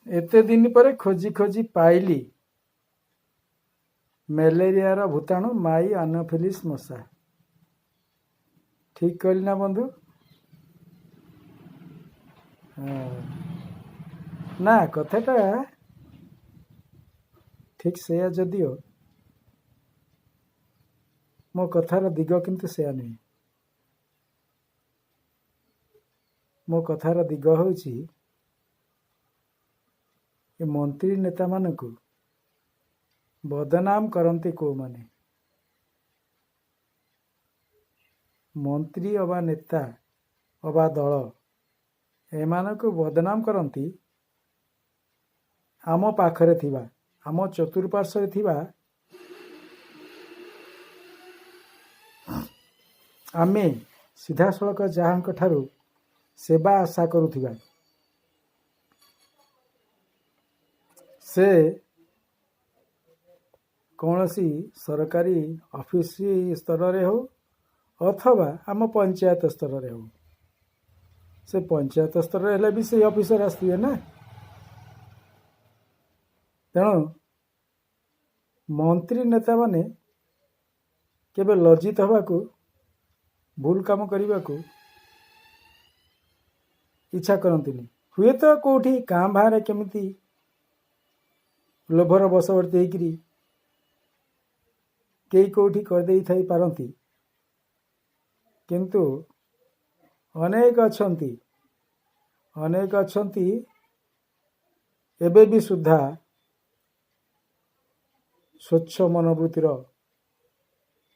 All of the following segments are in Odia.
ଏତେ ଦିନ ପରେ ଖୋଜି ଖୋଜି ପାଇଲି ମ୍ୟାଲେରିଆର ଭୂତାଣୁ ମାଇ ଆନୋଫିଲିସ୍ ମଶା। ଠିକ୍ କହିଲି ନା ବନ୍ଧୁ? ହଁ ନା, କଥାଟା ଠିକ୍ ସେଇଆ ଯଦିଓ ମୋ କଥାର ଦିଗ କିନ୍ତୁ ସେୟା ନୁହେଁ। ମୋ କଥାର ଦିଗ ହେଉଛି ଏ ମନ୍ତ୍ରୀ ନେତାମାନଙ୍କୁ ବଦନାମ କରନ୍ତି କେଉଁମାନେ। ମନ୍ତ୍ରୀ ଅବା ନେତା ଅବା ଦଳ ଏମାନଙ୍କୁ ବଦନାମ କରନ୍ତି ଆମ ପାଖରେ ଥିବା, ଆମ ଚତୁଃପାର୍ଶ୍ୱରେ ଥିବା, ଆମେ ସିଧାସଳଖ ଯାହାଙ୍କ ଠାରୁ ସେବା ଆଶା କରୁଥିବା, ସେ କୌଣସି ସରକାରୀ ଅଫିସ ସ୍ତରରେ ହେଉ ଅଥବା ଆମ ପଞ୍ଚାୟତ ସ୍ତରରେ ହେଉ। ସେ ପଞ୍ଚାୟତ ସ୍ତରରେ ହେଲେ ବି ସେଇ ଅଫିସର ଆସିଥିବେ ନା। ତେଣୁ ମନ୍ତ୍ରୀ ନେତାମାନେ କେବେ ଲଜ୍ଜିତ ହେବାକୁ, ଭୁଲ କାମ କରିବାକୁ ଇଚ୍ଛା କରନ୍ତିନି। ହୁଏତ କେଉଁଠି କାଁ ଭାଁରେ କେମିତି ଲୋଭର ବଶବର୍ତ୍ତୀ ହେଇକିରି କେହି କେଉଁଠି କରିଦେଇଥାଇ ପାରନ୍ତି, କିନ୍ତୁ ଅନେକ ଅଛନ୍ତି, ଅନେକ ଅଛନ୍ତି ଏବେ ବି ସୁଦ୍ଧା ସ୍ୱଚ୍ଛ ମନୋବୃତ୍ତିର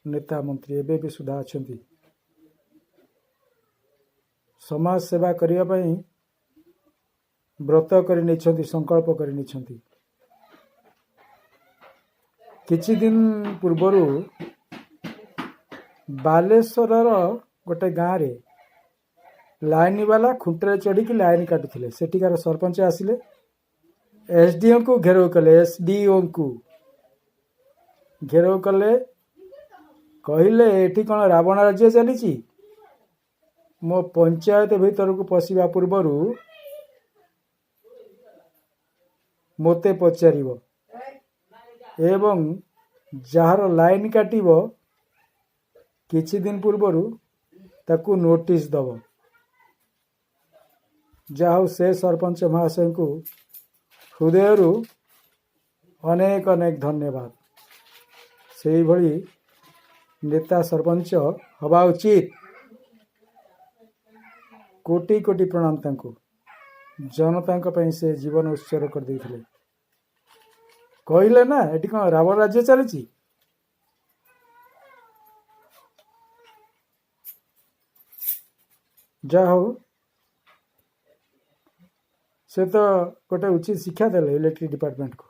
ନେତା ମନ୍ତ୍ରୀ ଏବେ ବି ସୁଦ୍ଧା ଅଛନ୍ତି। ସମାଜ ସେବା କରିବା ପାଇଁ ବ୍ରତ କରି ନେଇଛନ୍ତି, ସଂକଳ୍ପ କରି ନେଇଛନ୍ତି। କିଛି ଦିନ ପୂର୍ବରୁ ବାଲେଶ୍ୱରର ଗୋଟେ ଗାଁରେ ଲାଇନ ବାଲା ଖୁଣ୍ଟରେ ଚଢ଼ିକି ଲାଇନ କାଟୁଥିଲେ। ସେଠିକାର ସରପଞ୍ଚ ଆସିଲେ, ଏସ୍ଡିଓଙ୍କୁ ଘେରାଉ କଲେ, ଏସ୍ଡିଓଙ୍କୁ ଘେରାଉ କଲେ। କହିଲେ, ଏଠି କ'ଣ ରାବଣ ରାଜ୍ୟ ଚାଲିଛି? ମୋ ପଞ୍ଚାୟତ ଭିତରକୁ ପଶିବା ପୂର୍ବରୁ ମୋତେ ପଚାରିବ ଏବଂ ଯାହାର ଲାଇନ କାଟିବ କିଛି ଦିନ ପୂର୍ବରୁ ତାକୁ ନୋଟିସ୍ ଦେବ। ଯାହା ହଉ, ସେ ସରପଞ୍ଚ ମହାଶୟଙ୍କୁ ହୃଦୟରୁ ଅନେକ ଅନେକ ଧନ୍ୟବାଦ। ସେଇଭଳି ନେତା ସରପଞ୍ଚ ହେବା ଉଚିତ। କୋଟି କୋଟି ପ୍ରଣାମ ତାଙ୍କୁ। ଜନତାଙ୍କ ପାଇଁ ସେ ଜୀବନ ଉତ୍ସର୍ଗ କରିଦେଇଥିଲେ। କହିଲେ ନା, ଏଠି କ'ଣ ରାବଣ ରାଜ୍ୟ ଚାଲିଛି? ଯାହା ହଉ, ସେ ତ ଗୋଟେ ଉଚିତ ଶିକ୍ଷା ଦେଲେ ଇଲେକ୍ଟ୍ରିକ୍ ଡିପାର୍ଟମେଣ୍ଟକୁ,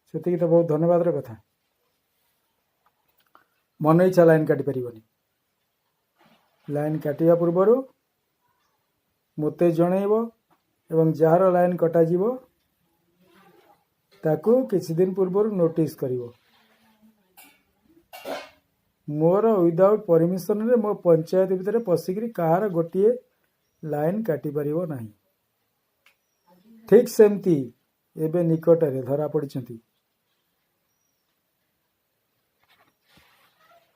ସେତିକି ତ ବହୁତ ଧନ୍ୟବାଦର କଥା। ମନ ଇଚ୍ଛା ଲାଇନ୍ କାଟିପାରିବନି। ଲାଇନ୍ କାଟିବା ପୂର୍ବରୁ ମୋତେ ଜଣେଇବ ଏବଂ ଯାହାର ଲାଇନ୍ କଟାଯିବ ତାକୁ କିଛି ଦିନ ପୂର୍ବରୁ ନୋଟିସ୍ କରିବ। ମୋର ୱିଦାଉଟ୍ ପରମିସନରେ ମୋ ପଞ୍ଚାୟତ ଭିତରେ ପଶିକିରି କାହାର ଗୋଟିଏ ଲାଇନ୍ କାଟିପାରିବ ନାହିଁ। ଠିକ୍ ସେମିତି ଏବେ ନିକଟରେ ଧରା ପଡ଼ିଛନ୍ତି,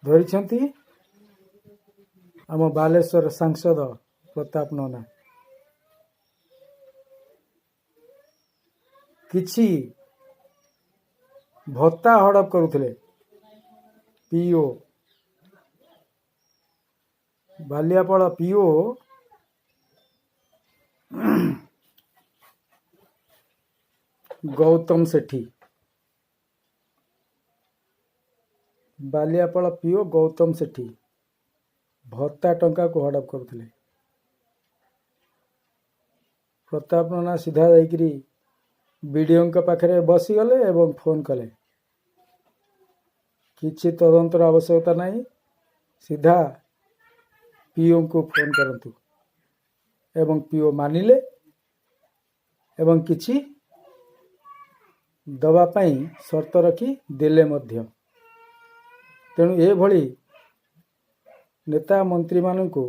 ଧରିଛନ୍ତି ଆମ ବାଲେଶ୍ୱର ସାଂସଦ ପ୍ରତାପ ନନା। କିଛି ଭତ୍ତା ହଡ଼ପ କରୁଥିଲେ PO, Baliapal PO Gautam Sethi. Baliapal PO Gautam Sethi ଭତ୍ତା ଟଙ୍କାକୁ ହଡ଼ପ କରୁଥିଲେ। ପ୍ରତାପ ନନା ସିଧା ଯାଇକିରି ବିଡ଼ିଓଙ୍କ ପାଖରେ ବସିଗଲେ ଏବଂ ଫୋନ୍ କଲେ। କିଛି ତଦନ୍ତର ଆବଶ୍ୟକତା ନାହିଁ, ସିଧା ପିଓଙ୍କୁ ଫୋନ୍ କରନ୍ତୁ। ଏବଂ ପିଓ ମାନିଲେ ଏବଂ କିଛି ଦେବା ପାଇଁ ସର୍ତ୍ତ ରଖି ଦେଲେ ମଧ୍ୟ। ତେଣୁ ଏଭଳି ନେତା ମନ୍ତ୍ରୀମାନଙ୍କୁ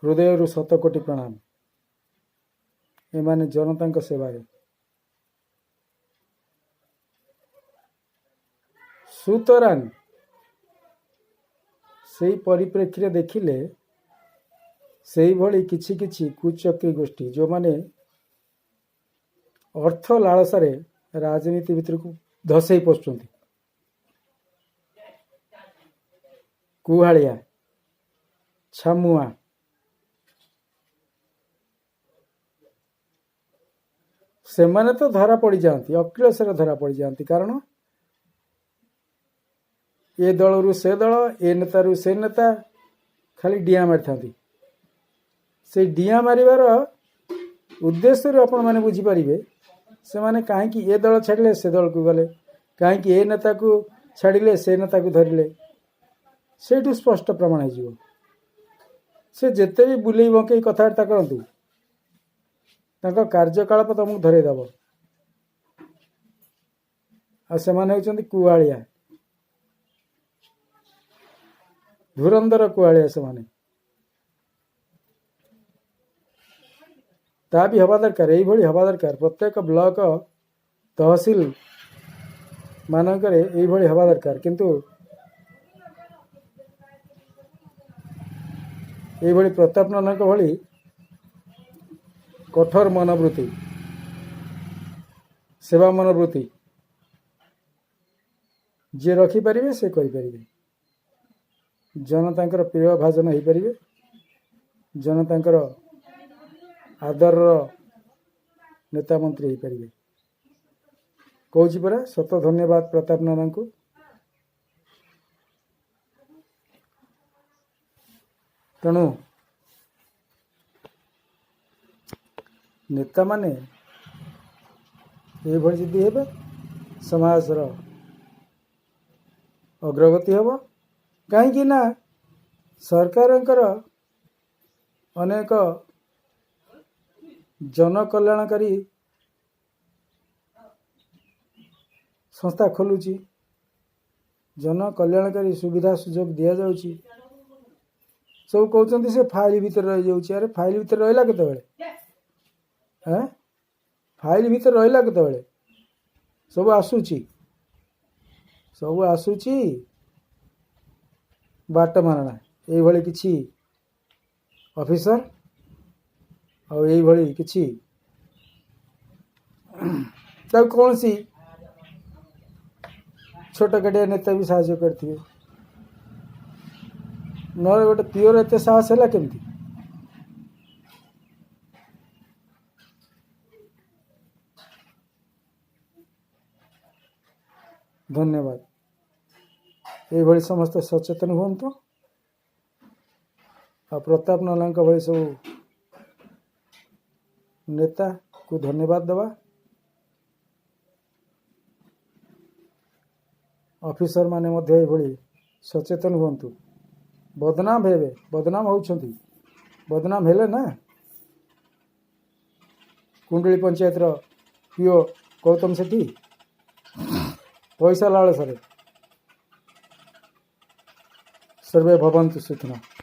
ହୃଦୟରୁ ଶତକୋଟି ପ୍ରଣାମ। ଏମାନେ ଜନତାଙ୍କ ସେବାରେ। ସୁତରାଂ ସେଇ ପରିପ୍ରେକ୍ଷୀରେ ଦେଖିଲେ ସେଇଭଳି କିଛି କିଛି କୁଚକ୍ରୀ ଗୋଷ୍ଠୀ, ଯେଉଁମାନେ ଅର୍ଥ ଲାଳସାରେ ରାଜନୀତି ଭିତରକୁ ଧସେଇ ପଶୁଛନ୍ତି, କୁହାଳିଆ, ଛାମୁଆ, ସେମାନେ ତ ଧରା ପଡ଼ିଯାଆନ୍ତି, ଅକ୍ଳେଶରେ ଧରା ପଡ଼ିଯାଆନ୍ତି। କାରଣ ଏ ଦଳରୁ ସେ ଦଳ, ଏ ନେତାରୁ ସେ ନେତା, ଖାଲି ଡିଆଁ ମାରିଥାନ୍ତି। ସେଇ ଡିଆଁ ମାରିବାର ଉଦ୍ଦେଶ୍ୟରୁ ଆପଣମାନେ ବୁଝିପାରିବେ ସେମାନେ କାହିଁକି ଏ ଦଳ ଛାଡ଼ିଲେ ସେ ଦଳକୁ ଗଲେ, କାହିଁକି ଏ ନେତାକୁ ଛାଡ଼ିଲେ ସେ ନେତାକୁ ଧରିଲେ। ସେଇଠୁ ସ୍ପଷ୍ଟ ପ୍ରମାଣ ହେଇଯିବ। ସେ ଯେତେ ବି ବୁଲେଇ ବଙ୍କେଇ କଥାବାର୍ତ୍ତା କରନ୍ତୁ, ତାଙ୍କ କାର୍ଯ୍ୟକଳାପ ତମକୁ ଧରେଇଦେବ। ଆଉ ସେମାନେ ହେଉଛନ୍ତି କୁହାଳିଆ, ଧୁରନ୍ଧର କୁହାଳିଆ ସେମାନେ। ତା ବି ହେବା ଦରକାର, ଏଇଭଳି ହେବା ଦରକାର। ପ୍ରତ୍ୟେକ ବ୍ଲକ, ତହସିଲ ମାନଙ୍କରେ ଏଇଭଳି ହେବା ଦରକାର। କିନ୍ତୁ ଏଇଭଳି ପ୍ରତାପ ନନାଙ୍କ ଭଳି କଠୋର ମନୋବୃତ୍ତି, ସେବା ମନୋବୃତ୍ତି ଯିଏ ରଖିପାରିବେ ସେ କରିପାରିବେ, ଜନତାଙ୍କର ପ୍ରିୟ ଭାଜନ ହେଇପାରିବେ, ଜନତାଙ୍କର ଆଦରର ନେତା ମନ୍ତ୍ରୀ ହେଇପାରିବେ। କହୁଛି ପରା, ଶତ ଧନ୍ୟବାଦ ପ୍ରତାପ ନନାଙ୍କୁ। ତେଣୁ ନେତାମାନେ ଏଇଭଳି ଯଦି ହେବେ, ସମାଜର ଅଗ୍ରଗତି ହେବ। କାହିଁକି ନା ସରକାରଙ୍କର ଅନେକ ଜନକଲ୍ୟାଣକାରୀ ସଂସ୍ଥା ଖୋଲୁଛି, ଜନକଲ୍ୟାଣକାରୀ ସୁବିଧା ସୁଯୋଗ ଦିଆଯାଉଛି। ସବୁ କହୁଛନ୍ତି ସେ ଫାଇଲ ଭିତରେ ରହିଯାଉଛି। ଆରେ ଫାଇଲ ଭିତରେ ରହିଲା କେତେବେଳେ? ଫାଇଲ ଭିତରେ ରହିଲା କେତେବେଳେ? ସବୁ ଆସୁଛି, ସବୁ ଆସୁଛି ବାଟ ମାରଣା। ଏଇଭଳି କିଛି ଅଫିସର ଆଉ ଏଇଭଳି କିଛି ତାକୁ କୌଣସି ଛୋଟକାଟିଆ ନେତା ବି ସାହାଯ୍ୟ କରିଥିବେ, ନହେଲେ ଗୋଟେ ପିଓର ଏତେ ସାହସ ହେଲା କେମିତି? ଧନ୍ୟବାଦ। ଏଇଭଳି ସମସ୍ତେ ସଚେତନ ହୁଅନ୍ତୁ ଆଉ ପ୍ରତାପ ନନାଙ୍କ ଭଳି ସବୁ ନେତାକୁ ଧନ୍ୟବାଦ ଦେବା। ଅଫିସରମାନେ ମଧ୍ୟ ଏଭଳି ସଚେତନ ହୁଅନ୍ତୁ। ବଦନାମ ହେବେ, ବଦନାମ ହେଉଛନ୍ତି, ବଦନାମ ହେଲେ ନା। କୁଣ୍ଡୁଳି ପଞ୍ଚାୟତର ପିଓ ଗୌତମ ସେଠୀ ପଇସା ଲାଳସାରେ। ସର୍ବେ ଭବନ୍ତୁ ସୁଖିନଃ।